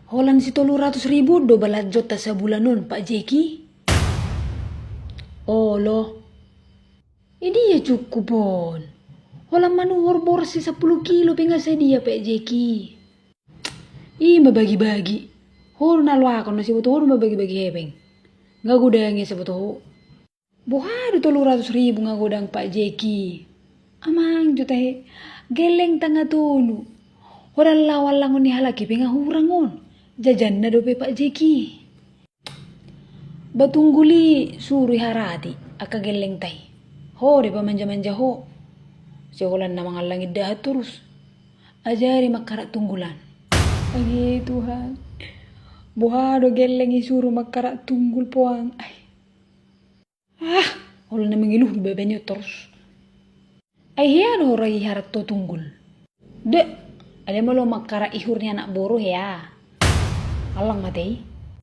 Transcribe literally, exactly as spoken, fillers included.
Holan si tolu ratus ribu do balanjonta sabulan on, Pak Jeki? Olo. Idia cukup on? Holan manuhor boras si sampulu kilo pe nga sadia, Pak Jeki? I ma bagi-bagi. Ho do na loakon, na siboto ho do ma bagi-bagi hepeng. Nga godang i siboto ho. Boha do tolu ratus ribu nga godang, Pak Jeki? Amang jo tahe, gelleng tangga tolu. Holan laho allangon ni halak i pe nga hurang on. Jajanna dope, Pak Jeki. Ba tunggul i suru i harati angka gellengta i. Ho do i pamanja-manja ho. Sai holan na mangallang indahan torus. Ajari mangkarak tunggul an. Age Tuhan. Boha do gelleng i suru mangkarak tunggul poang. Ai. Ah, holan na mangiluh do baban i on torus. Ai hea do ro i harat ho tunggul? De, alai molo mangkarak ihur ni anak boru hea. Allang ma te i.